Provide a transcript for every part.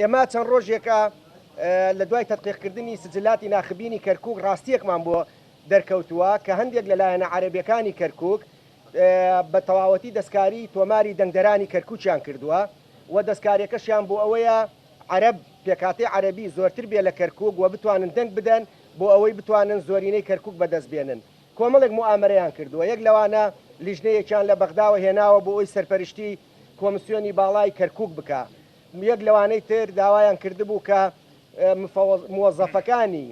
ئێمە چەند ڕۆژێکە لە دوای تەدقیقکردنی سجلاتی ناخبینی کەرکوک ڕاستیەکمان بۆ دەرکەوتووە کە هەندێک لە لایەنە عەرەبیەکانی کەرکوک بە تەواوەتی دەستکاری تۆماری دەنگدەرانی کەرکوکیان کردووە و دەستکاریەکەشیان بۆ ئەوەیە عەرەب، پێکهاتەی عەرەبی زۆرتر بێ لە کەرکوک و بتوانن دەنگ بدەن بۆ ئەوەی بتوانن زۆرینەی کەرکوک بەدەست بێنن. کۆمەڵێک موئامەرەیان کردووە، یەک لەوانە لیژنەیەکیان لە بەغداوە هێناوە بۆ ئەوەی سەرپەرشتی کۆمسیۆنی باڵای کەرکوک بکا، یەک لەوانەی تر داوایان کردبوو کە موەزەفەکانی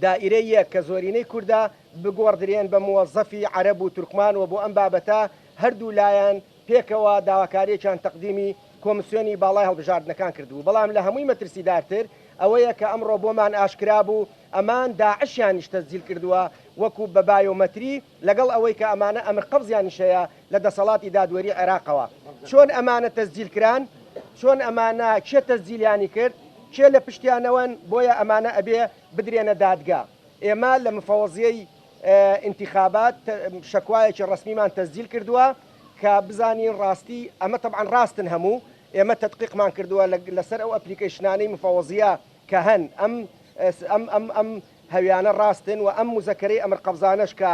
دائیرەی یەک کە زۆرینەی کوردە بگۆڕدرێن بە موەزەفی عەرەب و تورکمان و بۆ ئەم بابەتە هەردوو لایەن پێکەوە داواکاریەکیان تەقدیمی کۆمسیۆنی باڵای هەڵبژاردنەکان کردبوو، بەڵام لە هەمووی مەترسیدارتر ئەوەیە کە ئەمڕۆ بۆمان ئاشکرا بوو ئەمان داعشیانیش تەسجیل کردووە وەکو بە بایۆمەتری لەگەڵ ئەوەی کە ئەمانە ئەمر قەبزیانیش هەیە لە دەسەڵاتی دادوەری عێراقەوە. چۆن ئەمانە تەسجیل کران؟ چۆن ئەمانە کێ تەسجیلیانی کرد؟ کێ لە پشتیانەوەن؟ بۆیە ئەمانە ئەبێ بدرێنە دادگا. ئێمە لە مفەوەزیەی ئینتیخابات شەکوایەکی ڕەسمیمان تەسجیل کردووە کە بزانین ڕاستی ئەمە تەبعەن ڕاستن هەموو ئێمە تەدقیقمان کردووە لەسەر ئەو ئەپلیکەیشنانەی مفەوەزیە کە هەن ئەم ئەم ئەم ئەم هەویانە ڕاستن و ئەم موزەکەرەی ئەمر قەبزانەش کە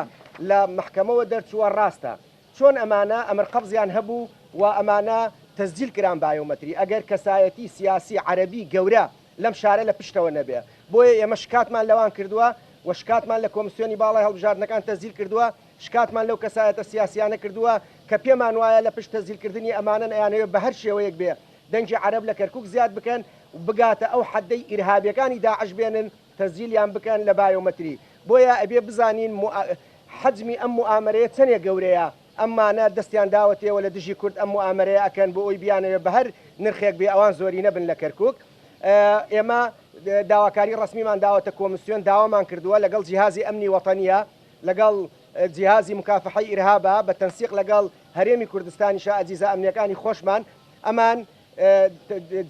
لە مەحکەمەوە دەرچووە ڕاستە. چۆن ئەمانە ئەمر قەبزیان هەبوو و ئەمانە تەسجیل کران بایۆمەتری ئەگەر کەسایەتی سیاسی عەرەبی گەورە لەم شارە لە پشتەوە نەبێ. بۆیە ئێمە شکاتمان لەوان کردووە و شکاتمان لە کۆمسیۆنی باڵای هەڵبژاردنەکان تەسجیل کردووە، شکاتمان لەو کەسایەتە سیاسیانە کردووە کە پێمان وایە لە پشت تەسجیل کردنی ئەمانەن ئەیانەوێ بە هەر شێوەیەک بێ دەنگی عەرەب لە کەرکوک زیاد بکەن و بگاتە ئەو حەدەی ئیرهابیەکانی داعش بێنن تەسجیلیان بکەن لە بایۆمەتری. بۆیە ئەبێ بزانین حەجمی ئەم موئامەرەیە چەنێ گەورەیە، ئەمانە دەستیان داوەتێ و لە دژی کورد ئەم موئامەرەیە ئەکەن بۆ ئەوی بیانەوێ بە هەر نرخێک بێ ئەوان زۆرینە بن لە کەرکوک. ئێمە داواکاری ڕەسمیمان داوەتە کۆمسیۆن، داوامان کردووە لەگەڵ جیهازی ئەمنی وەتەنیە، لەگەڵ جیهازی مکافحەی ئیرهابە، بە تەنسیق لەگەڵ هەرێمی کوردستانیشا ئەجیزە ئەمنیەکانی خۆشمان ئەمان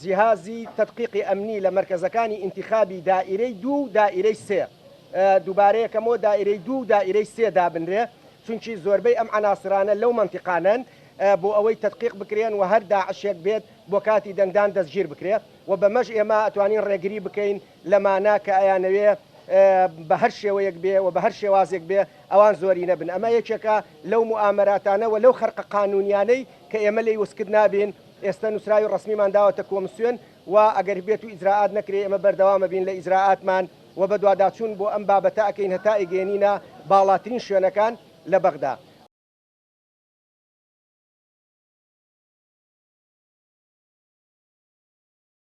جیهازی تەدقیقی ئەمنی لە مەرکەزەکانی ئینتیخابی دائیرەی دوو و دائیرەی سێ دووبارەیەکەمەوە دائیرەی دوو و دائیرەی سێ دابنرێ چونکی زۆربەی ئەم عەناسرانە لەو مەنتیقانەن بۆ ئەوەی تەدقیق بکرێن و هەر داعشێک بێت بۆ کاتی دەنگدان دەستگیر بکرێ و بەمەش ئێمە ئەتوانین ڕێگری بکەین لەمانە کە ئەیانەوێ بە هەر شێوەیەک بێ و بە هەر شێوازێک بێ ئەوان زۆرینە بن ئەمە یەکێکە لەو موئامەراتانە و لەو خەرقە قانونیانەی کە ئێمە لێی وسکت نابین، ئێستە نوسراوی ڕەسمیمان داوەتە کۆمسیۆن و ئەگەر بێتو ئیجرائات نەکرێ ئێمە بەردەوام ئەبین لە ئیجرائاتمان و بەدواداچوون بۆ ئەم بابەتە ئەکەین هەتا ئەیگەیەنینە باڵاترین شوێنەکان لە بەغدا.